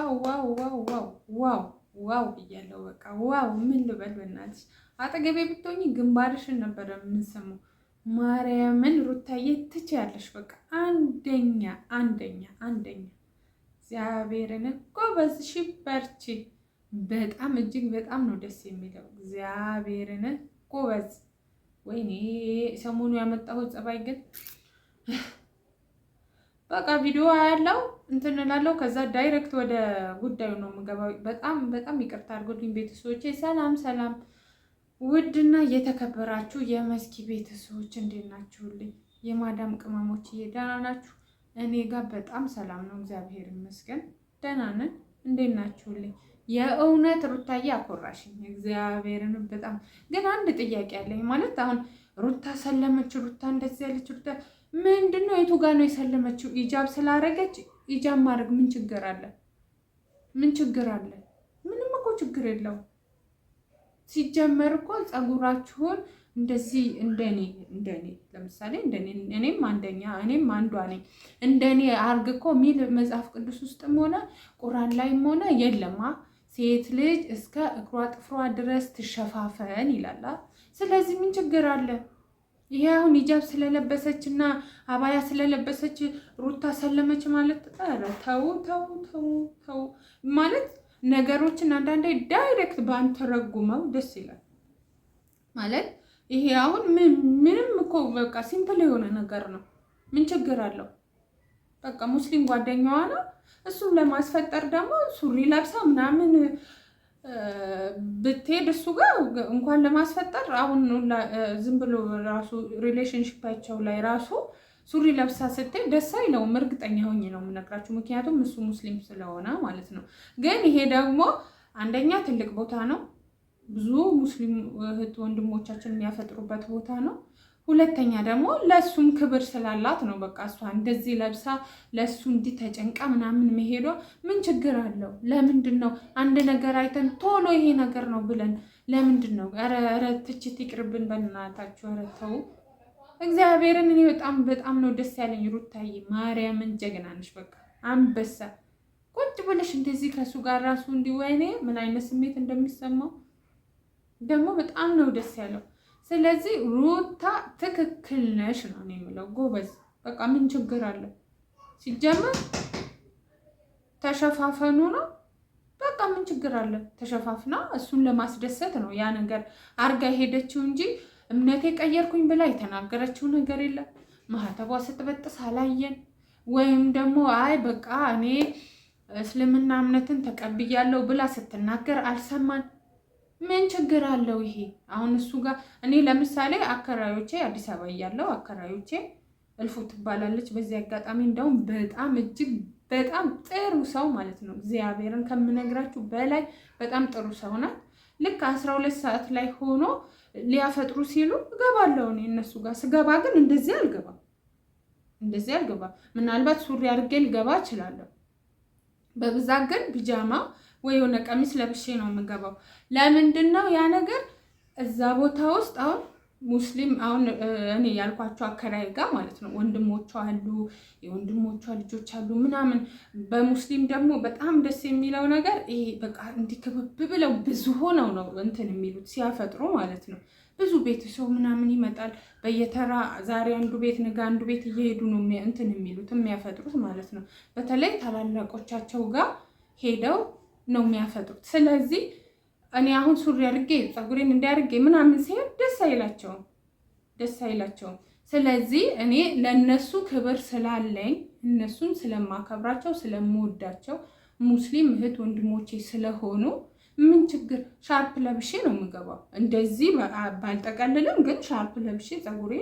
Wow wow wow wow wow wow ብያለሁ። በቃ wow ምን ልበል በእናትሽ፣ አጠገቤ ብትሆኚ ግንባርሽን ነበረ የምንሰማው። ማርያምን ሩታዬ ትችያለሽ። በቃ አንደኛ አንደኛ አንደኛ። እግዚአብሔርን ጎበዝ፣ እሺ በርቺ። በጣም እጅግ በጣም ነው ደስ የሚለው። እግዚአብሔርን ጎበዝ። ወይኔ ሰሞኑ ያመጣሁት ጸባይ ግን በቃ ቪዲዮ ያለው እንትን እላለሁ። ከዛ direct ወደ ጉዳዩ ነው የምገባው። በጣም በጣም ይቅርታ አድርጉልኝ ቤተሰቦቼ። ሰላም ሰላም፣ ውድና የተከበራችሁ የመስኪ ቤተሰቦች እንዴት ናችሁልኝ? የማዳም ቅመሞች ደህና ናችሁ? እኔ ጋር በጣም ሰላም ነው፣ እግዚአብሔር ይመስገን፣ ደህና ነን። እንዴት ናችሁልኝ? የእውነት ሩታዬ አኮራሽኝ፣ እግዚአብሔርን በጣም ግን አንድ ጥያቄ አለኝ። ማለት አሁን ሩታ ሰለመች፣ ሩታ እንደዚህ ያለች፣ ሩታ ምንድን ነው? የቱ ጋር ነው የሰለመችው? ኢጃብ ስላረገች ኢጃብ ማድረግ ምን ችግር አለ? ምን ችግር አለ? ምንም እኮ ችግር የለውም። ሲጀመር እኮ ፀጉራችሁን እንደዚህ እንደኔ እንደኔ ለምሳሌ እንደኔ እኔም አንደኛ እኔም አንዷ ነኝ። እንደኔ አርግ እኮ ሚል መጽሐፍ ቅዱስ ውስጥም ሆነ ቁራን ላይም ሆነ የለማ። ሴት ልጅ እስከ እግሯ ጥፍሯ ድረስ ትሸፋፈን ይላል። ስለዚህ ምን ችግር አለ? ይሄ አሁን ሂጃብ ስለለበሰች እና አባያ ስለለበሰች ሩታ ሰለመች ማለት? ኧረ ተው ተው ተው ተው። ማለት ነገሮችን አንዳንዴ direct ባንተረጉመው ደስ ይላል። ማለት ይሄ አሁን ምንም እኮ በቃ simple የሆነ ነገር ነው። ምን ችግር አለው? በቃ ሙስሊም ጓደኛዋ ነው። እሱን ለማስፈጠር ደግሞ ሱሪ ለብሳ ምናምን ብትሄድ እሱ ጋር እንኳን ለማስፈጠር አሁን ዝም ብሎ ራሱ relationship ኣቸው ላይ ራሱ ሱሪ ለብሳ ስትሄድ ደስ አይለውም። እርግጠኛ ሆኜ ነው የምነግራችሁ፣ ምክንያቱም እሱ ሙስሊም ስለሆነ ማለት ነው። ግን ይሄ ደግሞ አንደኛ ትልቅ ቦታ ነው፣ ብዙ ሙስሊም እህት ወንድሞቻችን የሚያፈጥሩበት ቦታ ነው። ሁለተኛ ደግሞ ለእሱም ክብር ስላላት ነው። በቃ እሷ እንደዚህ ለብሳ ለእሱ እንዲህ ተጨንቃ ምናምን መሄዷ ምን ችግር አለው? ለምንድን ነው አንድ ነገር አይተን ቶሎ ይሄ ነገር ነው ብለን ለምንድን ነው? ኧረ ትችት ይቅርብን በእናታችሁ። ኧረ ተው እግዚአብሔርን። እኔ በጣም በጣም ነው ደስ ያለኝ ሩታዬ፣ ማርያምን ጀግና ነሽ። በቃ አንበሳ ቁጭ ብለሽ እንደዚህ ከእሱ ጋር ራሱ እንዲህ ወይኔ ምን አይነት ስሜት እንደሚሰማው ደግሞ በጣም ነው ደስ ያለው። ስለዚህ ሩታ ትክክል ነሽ ነው እኔ የምለው። ጎበዝ በቃ ምን ችግር አለው? ሲጀመር ተሸፋፈኑ ነው በቃ ምን ችግር አለ? ተሸፋፍና እሱን ለማስደሰት ነው ያ ነገር አርጋ የሄደችው እንጂ እምነቴ ቀየርኩኝ ብላ የተናገረችው ነገር የለም። ማህተቧ ስትበጥስ አላየን። ወይም ደግሞ አይ በቃ እኔ እስልምና እምነትን ተቀብያለሁ ብላ ስትናገር አልሰማን። ምን ችግር አለው ይሄ? አሁን እሱ ጋር እኔ ለምሳሌ አከራዮቼ አዲስ አበባ እያለሁ አከራዮቼ እልፉ ትባላለች። በዚህ አጋጣሚ እንደውም በጣም እጅግ በጣም ጥሩ ሰው ማለት ነው። እግዚአብሔርን ከምነግራችሁ በላይ በጣም ጥሩ ሰው ናት። ልክ 12 ሰዓት ላይ ሆኖ ሊያፈጥሩ ሲሉ እገባለሁ እኔ እነሱ ጋር። ስገባ ግን እንደዚህ አልገባም፣ እንደዚህ አልገባም። ምናልባት ሱሪ አድርጌ ልገባ እችላለሁ። በብዛት ግን ቢጃማ ወይ የሆነ ቀሚስ ለብሼ ነው የምገባው። ለምንድን ነው ያ ነገር? እዛ ቦታ ውስጥ አሁን ሙስሊም አሁን እኔ ያልኳቸው አከራይ ጋር ማለት ነው ወንድሞቿ አሉ፣ የወንድሞቿ ልጆች አሉ ምናምን። በሙስሊም ደግሞ በጣም ደስ የሚለው ነገር ይሄ በቃ እንዲህ ክብብ ብለው ብዙ ሆነው ነው እንትን የሚሉት ሲያፈጥሩ ማለት ነው። ብዙ ቤተሰብ ምናምን ይመጣል በየተራ፣ ዛሬ አንዱ ቤት ነገ አንዱ ቤት እየሄዱ ነው እንትን የሚሉት የሚያፈጥሩት ማለት ነው። በተለይ ታላላቆቻቸው ጋር ሄደው ነው የሚያፈጥሩት። ስለዚህ እኔ አሁን ሱሪ አድርጌ ፀጉሬን እንዲያርጌ ምናምን ሲሄድ ደስ አይላቸውም፣ ደስ አይላቸውም። ስለዚህ እኔ ለእነሱ ክብር ስላለኝ፣ እነሱን ስለማከብራቸው፣ ስለምወዳቸው፣ ሙስሊም እህት ወንድሞቼ ስለሆኑ ምን ችግር፣ ሻርፕ ለብሼ ነው የምገባው። እንደዚህ ባልጠቀልልም ግን ሻርፕ ለብሼ ፀጉሬ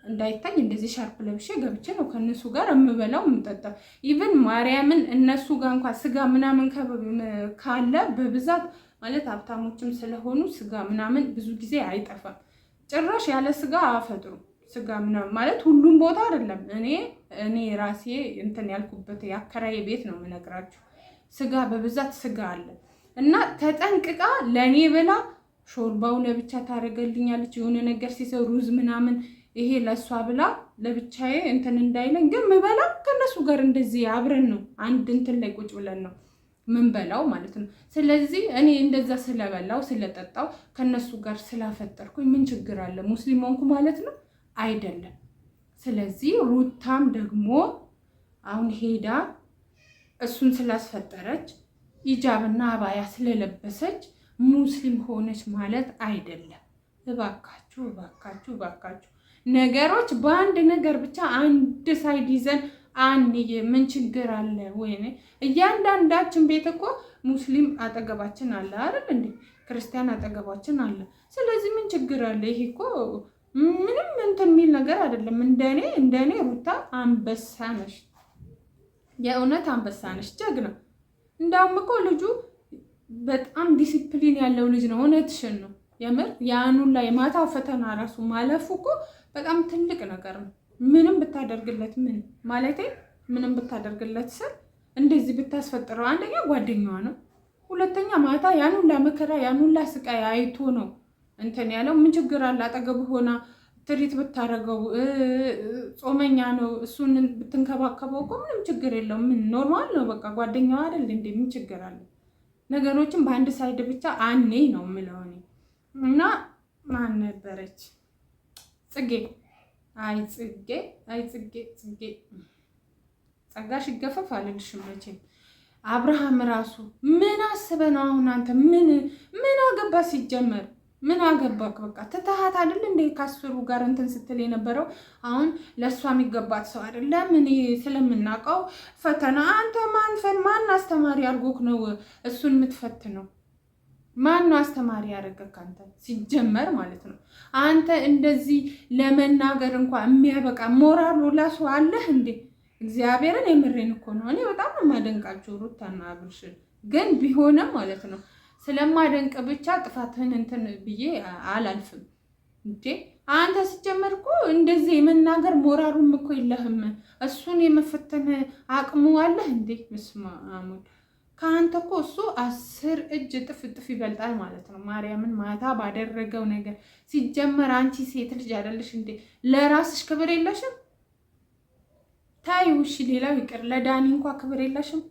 እንዳይታይ እንደዚህ ሻርፕ ለብሼ ገብቼ ነው ከእነሱ ጋር የምበላው የምጠጣው። Even ማርያምን እነሱ ጋር እንኳን ስጋ ምናምን ካለ በብዛት ማለት ሀብታሞችም ስለሆኑ ስጋ ምናምን ብዙ ጊዜ አይጠፋም። ጭራሽ ያለ ስጋ አያፈጥሩም። ስጋ ምናምን ማለት ሁሉም ቦታ አይደለም። እኔ ራሴ እንትን ያልኩበት የአከራዬ ቤት ነው የምነግራችሁ። ስጋ በብዛት ስጋ አለ እና ተጠንቅቃ ለእኔ ብላ ሾርባው ለብቻ ታደርገልኛለች። የሆነ ነገር ሲሰሩ ሩዝ ምናምን ይሄ ለእሷ ብላ ለብቻዬ እንትን እንዳይለኝ፣ ግን ምበላ ከእነሱ ጋር እንደዚህ አብረን ነው፣ አንድ እንትን ላይ ቁጭ ብለን ነው። ምን በላው ማለት ነው። ስለዚህ እኔ እንደዛ ስለበላው ስለጠጣው ከነሱ ጋር ስላፈጠርኩኝ ምን ችግር አለ? ሙስሊም ሆንኩ ማለት ነው አይደለም። ስለዚህ ሩታም ደግሞ አሁን ሄዳ እሱን ስላስፈጠረች ሂጃብና አባያ ስለለበሰች ሙስሊም ሆነች ማለት አይደለም። እባካችሁ እባካችሁ እባካችሁ ነገሮች በአንድ ነገር ብቻ አንድ side ይዘን አንዬ ምን ችግር አለ? ወይኔ እያንዳንዳችን ቤት እኮ ሙስሊም አጠገባችን አለ አይደል እንዴ? ክርስቲያን አጠገባችን አለ። ስለዚህ ምን ችግር አለ? ይሄ እኮ ምንም እንትን የሚል ነገር አይደለም። እንደኔ እንደኔ ሩታ አንበሳ ነሽ፣ የእውነት አንበሳ ነሽ፣ ጀግና። እንዳውም እኮ ልጁ በጣም ዲሲፕሊን ያለው ልጅ ነው። እውነትሽን ነው። የምር ያኑን ላይ ማታው ፈተና ራሱ ማለፉ እኮ በጣም ትልቅ ነገር ነው። ምንም ብታደርግለት ምን ማለቴ ምንም ብታደርግለት ስል እንደዚህ ብታስፈጥረው፣ አንደኛ ጓደኛዋ ነው፣ ሁለተኛ ማታ ያን ሁላ መከራ ያን ሁላ ስቃይ አይቶ ነው እንትን ያለው። ምን ችግር አለ? አጠገቡ ሆና ትሪት ብታደርገው፣ ጾመኛ ነው፣ እሱን ብትንከባከበው እኮ ምንም ችግር የለውም። ምን normal ነው፣ በቃ ጓደኛዋ አይደል እንዴ? ምን ችግር አለ? ነገሮችን በአንድ side ብቻ አኔ ነው የምለው እኔ። እና ማን ነበረች ጽጌ አይ ጽጌ፣ አይ ጽጌ፣ ጽጌ ጸጋሽ ይገፈፍ አልልሽም መቼም። አብርሃም ራሱ ምን አስበህ ነው አሁን አንተ? ምን ምን አገባ ሲጀመር ምን አገባክ? በቃ ትተሃት አይደል እንደ ካስሩ ጋር እንትን ስትል የነበረው አሁን ለእሷ የሚገባት ሰው አይደለም። እኔ ስለምናውቀው ፈተና አንተ ማን ማን አስተማሪ አድርጎክ ነው እሱን የምትፈትነው? ማን ነው አስተማሪ ያደረገክ አንተ ሲጀመር ማለት ነው። አንተ እንደዚህ ለመናገር እንኳን የሚያበቃ ሞራል ላሱ አለህ እንዴ? እግዚአብሔርን የምሬን እኮ ነው። እኔ በጣም ነው የማደንቃቸው ሩታና አብርሽን፣ ግን ቢሆንም ማለት ነው ስለማደንቅ ብቻ ጥፋትህን እንትን ብዬ አላልፍም። እንዴ አንተ ሲጀመር እኮ እንደዚህ የመናገር ሞራሉም እኮ የለህም። እሱን የመፈተን አቅሙ አለህ እንዴ? ምስማ አሙን ከአንተ እኮ እሱ 10 እጅ እጥፍ እጥፍ ይበልጣል ማለት ነው። ማርያምን ማታ ባደረገው ነገር ሲጀመር አንቺ ሴት ልጅ አይደለሽ እንዴ? ለራስሽ ክብር የለሽም? ታዩ እሺ፣ ሌላው ይቅር ለዳኒ እንኳ ክብር የለሽም።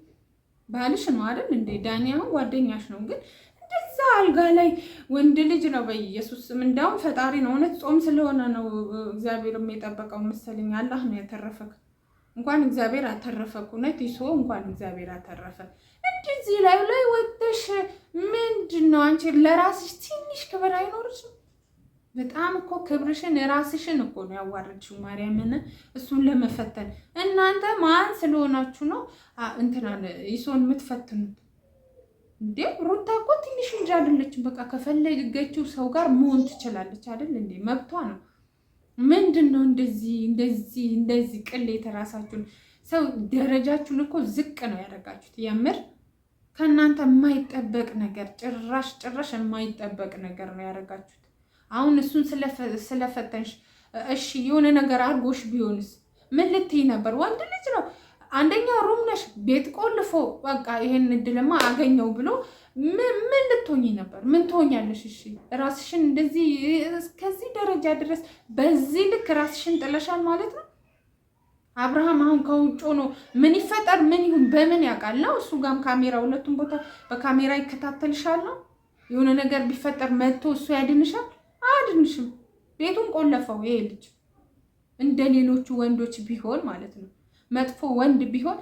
ባልሽ ነው አይደል እንዴ? ዳኒ አሁን ጓደኛሽ ነው፣ ግን እንደዛ አልጋ ላይ ወንድ ልጅ ነው። በኢየሱስ ስም እንዳውም ፈጣሪ ነው እውነት። ጾም ስለሆነ ነው እግዚአብሔርም የጠበቀው መሰለኝ። አላህ ነው ያተረፈክ። እንኳን እግዚአብሔር አተረፈክ። እውነት ይሶ እንኳን እግዚአብሔር አተረፈ። እንደዚህ ላይ ላይ ወጥተሽ ምንድን ነው አንቺ ለራስሽ ትንሽ ክብር አይኖርሽም? በጣም እኮ ክብርሽን ራስሽን እኮ ነው ያዋረድሽው። ማርያምን እሱን ለመፈተን እናንተ ማን ስለሆናችሁ ነው እንትናን ይሶን የምትፈትኑት እንዴ? ሩታ እኮ ትንሽ እንጂ አይደለችም። በቃ ከፈለገችው ሰው ጋር መሆን ትችላለች አይደል እንዴ? መብቷ ነው። ምንድን ነው እንደዚህ እንደዚህ እንደዚህ ቅሌት? ራሳችሁን ሰው ደረጃችሁን እኮ ዝቅ ነው ያደረጋችሁት። የምር ከእናንተ የማይጠበቅ ነገር ጭራሽ ጭራሽ የማይጠበቅ ነገር ነው ያደረጋችሁት። አሁን እሱን ስለፈተንሽ እሺ የሆነ ነገር አድርጎሽ ቢሆንስ ምን ልትይ ነበር? ወንድ ልጅ ነው። አንደኛ room ነሽ፣ ቤት ቆልፎ በቃ ይሄን እድልማ አገኘው ብሎ ምን ልትሆኚ ነበር? ምን ትሆኛለሽ? እሺ ራስሽን እንደዚህ እስከዚህ ደረጃ ድረስ በዚህ ልክ ራስሽን ጥለሻል ማለት ነው። አብርሃም አሁን ከውጭ ሆኖ ምን ይፈጠር ምን ይሁን በምን ያውቃል ነው? እሱ ጋም ካሜራ ሁለቱም ቦታ በካሜራ ይከታተልሻል ነው። የሆነ ነገር ቢፈጠር መጥቶ እሱ ያድንሻል? አያድንሽም። ቤቱን ቆለፈው ይሄ ልጅ። እንደ ሌሎቹ ወንዶች ቢሆን ማለት ነው፣ መጥፎ ወንድ ቢሆን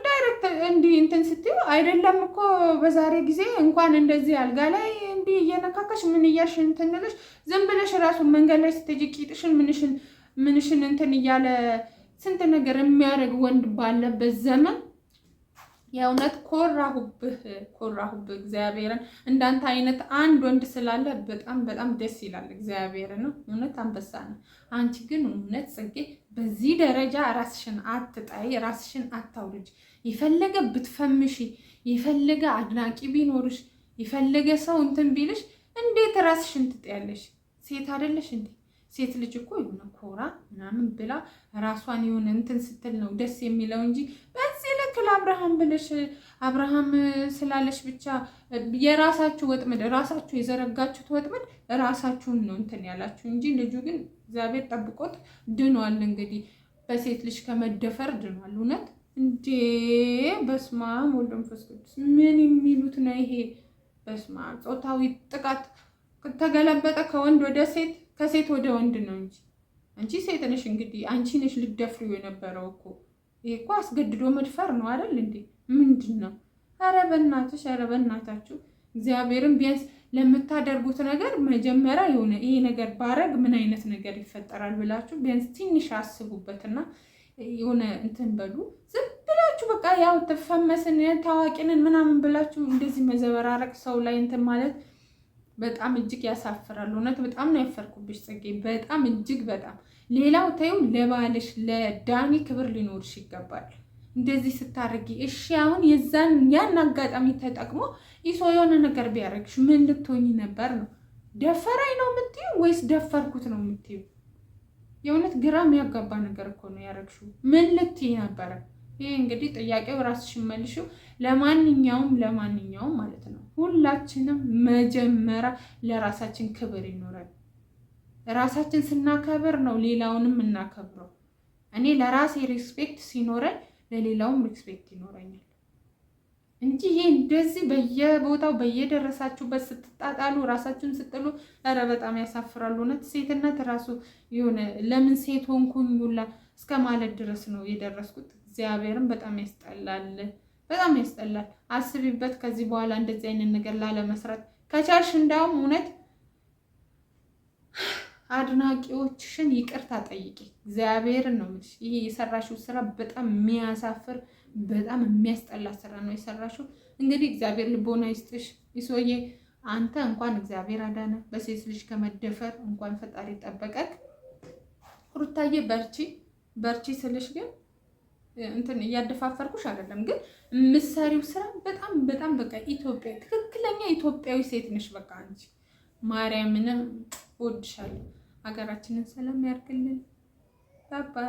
direct እንዲህ እንትን ስትዩ አይደለም እኮ በዛሬ ጊዜ እንኳን እንደዚህ አልጋ ላይ እንዲህ እየነካከሽ ምን እያልሽ እንትን ብለሽ ዝም ብለሽ ራሱ መንገድ ላይ ስትሄጂ ቂጥሽን ምንሽን ምንሽን እንትን እያለ ስንት ነገር የሚያደርግ ወንድ ባለበት ዘመን የእውነት ኮራሁብህ፣ ኮራሁብህ። እግዚአብሔርን እንዳንተ አይነት አንድ ወንድ ስላለ በጣም በጣም ደስ ይላል። እግዚአብሔርን ነው እውነት አንበሳ ነው። አንቺ ግን እውነት ጽጌ በዚህ ደረጃ ራስሽን አትጣይ፣ ራስሽን አታውርጅ። የፈለገ ብትፈምሺ፣ የፈለገ አድናቂ ቢኖርሽ፣ የፈለገ ሰው እንትን ቢልሽ እንዴት ራስሽን ትጥያለሽ? ሴት አይደለሽ እንዴ? ሴት ልጅ እኮ የሆነ ኮራ ምናምን ብላ ራሷን የሆነ እንትን ስትል ነው ደስ የሚለው እንጂ በዚህ ልክ ለአብርሃም ብለሽ አብርሃም ስላለሽ ብቻ የራሳችሁ ወጥመድ ራሳችሁ የዘረጋችሁት ወጥመድ ራሳችሁን ነው እንትን ያላችሁ እንጂ ልጁ ግን እግዚአብሔር ጠብቆት ድኗል። እንግዲህ በሴት ልጅ ከመደፈር ድኗል። እውነት እንዴ በስመ አብ ወወልድ ወመንፈስ ቅዱስ ምን የሚሉት ነው ይሄ? በስመ አብ ጾታዊ ጥቃት ተገለበጠ ከወንድ ወደ ሴት፣ ከሴት ወደ ወንድ ነው እንጂ አንቺ ሴት ነሽ እንግዲህ አንቺ ነሽ ልደፍሪው የነበረው እኮ። ይሄ እኮ አስገድዶ መድፈር ነው አይደል እንዴ? ምንድን ነው? ኧረ በእናትሽ፣ ኧረ በእናታችሁ እግዚአብሔርን ቢያንስ ለምታደርጉት ነገር መጀመሪያ የሆነ ይሄ ነገር ባረግ ምን አይነት ነገር ይፈጠራል ብላችሁ ቢያንስ ትንሽ አስቡበትና የሆነ እንትን በሉ። ዝም ብላችሁ በቃ ያው ተፈመስን ታዋቂንን ምናምን ብላችሁ እንደዚህ መዘበራረቅ ሰው ላይ እንትን ማለት በጣም እጅግ ያሳፍራል። እውነት በጣም ነው ያፈርኩብሽ ጽጌ፣ በጣም እጅግ በጣም። ሌላው ተይው፣ ለባልሽ ለዳኒ ክብር ሊኖርሽ ይገባል። እንደዚህ ስታደርጊ እሺ፣ አሁን የዛን ያን አጋጣሚ ተጠቅሞ ይሶ የሆነ ነገር ቢያደርግሽ ምን ልትሆኝ ነበር ነው? ደፈራኝ ነው የምትይው ወይስ ደፈርኩት ነው የምትይው? የእውነት ግራ የሚያጋባ ነገር እኮ ነው ያደረግሽው። ምን ልትይ ነበረ? ይህ እንግዲህ ጥያቄው ራስሽን መልሺው። ለማንኛውም ለማንኛውም ማለት ነው ሁላችንም መጀመሪያ ለራሳችን ክብር ይኖረን። ራሳችን ስናከብር ነው ሌላውንም እናከብረው። እኔ ለራሴ respect ሲኖረኝ ለሌላውም respect ይኖረኛል እንጂ ይሄ እንደዚህ በየቦታው በየደረሳችሁበት ስትጣጣሉ ራሳችሁን ስጥሉ፣ ኧረ በጣም ያሳፍራል። እውነት ሴትነት ራሱ የሆነ ለምን ሴት ሆንኩኝ ሁላ እስከ ማለት ድረስ ነው የደረስኩት። እግዚአብሔርም በጣም ያስጠላል፣ በጣም ያስጠላል። አስቢበት። ከዚህ በኋላ እንደዚህ አይነት ነገር ላለመስራት ከቻልሽ እንዳውም እውነት አድናቂዎችሽን ይቅርታ ጠይቂ። እግዚአብሔርን ነው የምልሽ። ይሄ የሰራሽው ስራ በጣም የሚያሳፍር በጣም የሚያስጠላ ስራ ነው የሰራሽው። እንግዲህ እግዚአብሔር ልቦና ይስጥሽ ይሶዬ። አንተ እንኳን እግዚአብሔር አዳነ፣ በሴት ልጅ ከመደፈር እንኳን ፈጣሪ ጠበቀክ። ሩታዬ በርቺ በርቺ ስልሽ ግን እንትን እያደፋፈርኩሽ አይደለም፣ ግን የምትሰሪው ስራ በጣም በጣም በቃ ኢትዮጵያ ትክክለኛ ኢትዮጵያዊ ሴት ነሽ። በቃ አንቺ ማርያምንም እወድሻለሁ። ሀገራችንን ሰላም ያርግልን። ባባ